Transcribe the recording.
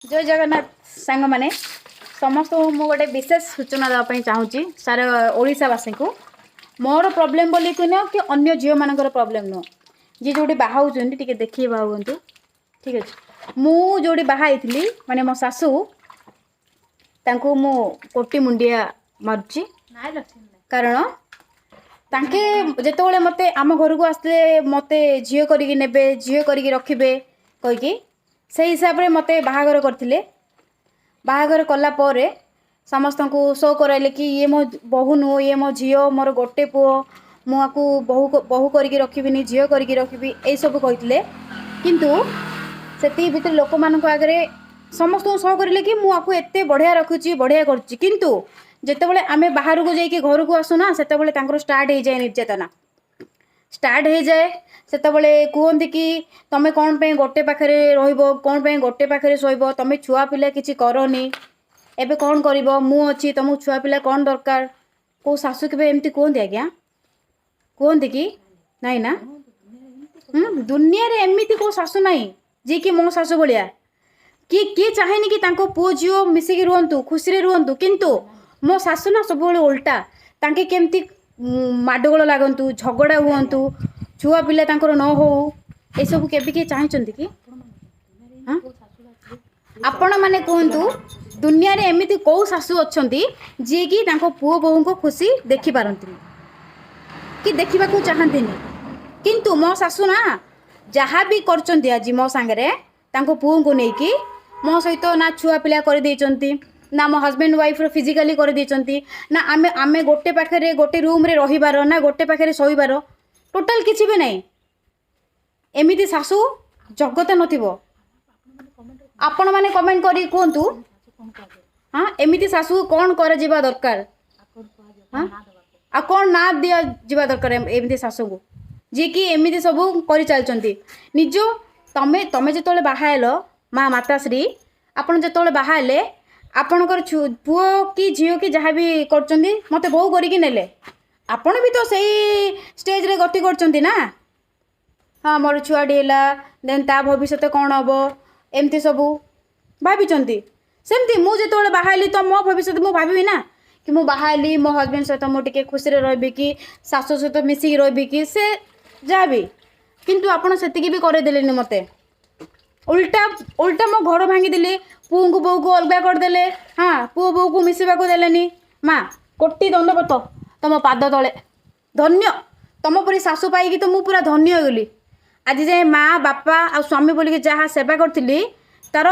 ଜୟ ଜଗନ୍ନାଥ ସାଙ୍ଗମାନେ ସମସ୍ତଙ୍କୁ ମୁଁ ଗୋଟେ ବିଶେଷ ସୂଚନା ଦେବା ପାଇଁ ଚାହୁଁଛି ସାରା ଓଡ଼ିଶାବାସୀଙ୍କୁ। ମୋର ପ୍ରୋବ୍ଲେମ୍ ବୋଲିକି ନୁହଁ କି ଅନ୍ୟ ଝିଅମାନଙ୍କର ପ୍ରୋବ୍ଲେମ୍ ନୁହଁ। ଯିଏ ଯେଉଁଠି ବାହା ହେଉଛନ୍ତି, ଟିକେ ଦେଖିକି ବାହା ହୁଅନ୍ତୁ, ଠିକ୍ ଅଛି? ମୁଁ ଯେଉଁଠି ବାହା ହେଇଥିଲି, ମାନେ ମୋ ଶାଶୁ, ତାଙ୍କୁ ମୁଁ କୋଟି ମୁଣ୍ଡିଆ ମାରୁଛି। କାରଣ ତାଙ୍କେ ଯେତେବେଳେ ମୋତେ ଆମ ଘରକୁ ଆସିଥିଲେ, ମୋତେ ଝିଅ କରିକି ନେବେ, ଝିଅ କରିକି ରଖିବେ କହିକି ସେଇ ହିସାବରେ ମୋତେ ବାହାଘର କରିଥିଲେ। ବାହାଘର କଲା ପରେ ସମସ୍ତଙ୍କୁ ଶୋ କରାଇଲେ କି ଇଏ ମୋ ବୋହୂ ନୁହଁ, ଇଏ ମୋ ଝିଅ, ମୋର ଗୋଟେ ପୁଅ, ମୁଁ ଆକୁ ବୋହୂ ବୋହୂ କରିକି ରଖିବିନି, ଝିଅ କରିକି ରଖିବି, ଏଇସବୁ କହିଥିଲେ। କିନ୍ତୁ ସେତିକି ଭିତରେ ଲୋକମାନଙ୍କ ଆଗରେ ସମସ୍ତଙ୍କୁ ଶୋ କରିଲେ କି ମୁଁ ଆକୁ ଏତେ ବଢ଼ିଆ ରଖୁଛି, ବଢ଼ିଆ କରୁଛି। କିନ୍ତୁ ଯେତେବେଳେ ଆମେ ବାହାରକୁ ଯାଇକି ଘରକୁ ଆସୁ ନା, ସେତେବେଳେ ତାଙ୍କର ଷ୍ଟାର୍ଟ ହେଇଯାଏ, ନିର୍ଯାତନା ଷ୍ଟାର୍ଟ ହେଇଯାଏ। ସେତେବେଳେ କୁହନ୍ତି କି ତମେ କ'ଣ ପାଇଁ ଗୋଟେ ପାଖରେ ରହିବ? କ'ଣ ପାଇଁ ଗୋଟେ ପାଖରେ ଶୋଇବ? ତମେ ଛୁଆ ପିଲା କିଛି କରନି, ଏବେ କ'ଣ କରିବ? ମୁଁ ଅଛି, ତମକୁ ଛୁଆ ପିଲା କ'ଣ ଦରକାର? କେଉଁ ଶାଶୁ କେବେ ଏମିତି କୁହନ୍ତି ଆଜ୍ଞା? କୁହନ୍ତି କି ନାଇଁ ନା? ଦୁନିଆରେ ଏମିତି କେଉଁ ଶାଶୁ ନାହିଁ ଯିଏକି ମୋ ଶାଶୁ ଭଳିଆ। କିଏ କିଏ ଚାହେଁନି କି ତାଙ୍କ ପୁଅ ଝିଅ ମିଶିକି ରୁହନ୍ତୁ, ଖୁସିରେ ରୁହନ୍ତୁ? କିନ୍ତୁ ମୋ ଶାଶୁ ନା ସବୁବେଳେ ଓଲଟା। ତାଙ୍କେ କେମିତି ମାଡ଼ଗୋଳ ଲାଗନ୍ତୁ, ଝଗଡ଼ା ହୁଅନ୍ତୁ, ଛୁଆ ପିଲା ତାଙ୍କର ନ ହଉ, ଏସବୁ କେବେ କିଏ ଚାହିଁଛନ୍ତି କି? ହଁ, ଆପଣମାନେ କୁହନ୍ତୁ, ଦୁନିଆରେ ଏମିତି କେଉଁ ଶାଶୁ ଅଛନ୍ତି ଯିଏକି ତାଙ୍କ ପୁଅ ବୋହୂଙ୍କ ଖୁସି ଦେଖିପାରନ୍ତିନି କି ଦେଖିବାକୁ ଚାହାନ୍ତିନି? କିନ୍ତୁ ମୋ ଶାଶୁ ନା ଯାହା ବି କରୁଛନ୍ତି ଆଜି ମୋ ସାଙ୍ଗରେ, ତାଙ୍କ ପୁଅଙ୍କୁ ନେଇକି ମୋ ସହିତ ନା ଛୁଆ ପିଲା କରିଦେଇଛନ୍ତି, ନା ମୋ ହଜବେଣ୍ଡ ୱାଇଫ୍ର ଫିଜିକାଲି କରିଦେଇଛନ୍ତି, ନା ଆମେ ଗୋଟେ ପାଖରେ ଗୋଟେ ରୁମ୍ରେ ରହିବାର, ନା ଗୋଟେ ପାଖରେ ଶୋଇବାର, ଟୋଟାଲ୍ କିଛି ବି ନାହିଁ। ଏମିତି ଶାଶୁ ଜଗତ ନଥିବ। ଆପଣମାନେ କମେଣ୍ଟ କରିକି କୁହନ୍ତୁ, ହଁ, ଏମିତି ଶାଶୁ କ'ଣ କରାଯିବା ଦରକାର? ହଁ, ଆଉ କ'ଣ ନାଁ ଦିଆଯିବା ଦରକାର ଏମିତି ଶାଶୁଙ୍କୁ, ଯିଏକି ଏମିତି ସବୁ କରିଚାଲିଛନ୍ତି? ନିଜ ତମେ ତମେ ଯେତେବେଳେ ବାହା ହେଲ, ମା ମାତାଶ୍ରୀ, ଆପଣ ଯେତେବେଳେ ବାହା ହେଲେ, ଆପଣଙ୍କର ପୁଅ କି ଝିଅ କି ଯାହା ବି କରୁଛନ୍ତି, ମୋତେ ବୋହୂ କରିକି ନେଲେ, ଆପଣ ବି ତ ସେଇ ଷ୍ଟେଜ୍ରେ ଗତି କରୁଛନ୍ତି ନା? ହଁ, ମୋର ଛୁଆଟି ହେଲା, ଦେନ୍ ତା ଭବିଷ୍ୟତ କ'ଣ ହେବ, ଏମିତି ସବୁ ଭାବିଛନ୍ତି। ସେମିତି ମୁଁ ଯେତେବେଳେ ବାହା ହେଲି ତ ମୋ ଭବିଷ୍ୟତ ମୁଁ ଭାବିବି ନା କି ମୁଁ ବାହା ହେଲି, ମୋ ହଜବେଣ୍ଡ ସହିତ ମୁଁ ଟିକେ ଖୁସିରେ ରହିବି କି ଶାଶୁ ସହିତ ମିଶିକି ରହିବି କି ସେ ଯାହା ବି। କିନ୍ତୁ ଆପଣ ସେତିକି ବି କରେଇଦେଲେନି ମୋତେ। ଉଲ୍ଟା ଉଲ୍ଟା ମୋ ଘର ଭାଙ୍ଗିଦେଲେ, ପୁଅଙ୍କୁ ବୋହୂକୁ ଅଲଗା କରିଦେଲେ। ହଁ, ପୁଅ ବୋହୂକୁ ମିଶିବାକୁ ଦେଲେନି। ମା, କୋଟି ଦଣ୍ଡବତ ତମ ପାଦ ତଳେ, ଧନ୍ୟ। ତମ ପରି ଶାଶୁ ପାଇକି ତ ମୁଁ ପୁରା ଧନ୍ୟ ହେଇଗଲି। ଆଜି ଯାଏଁ ମା, ବାପା ଆଉ ସ୍ୱାମୀ ବୋଲିକି ଯାହା ସେବା କରିଥିଲି, ତାର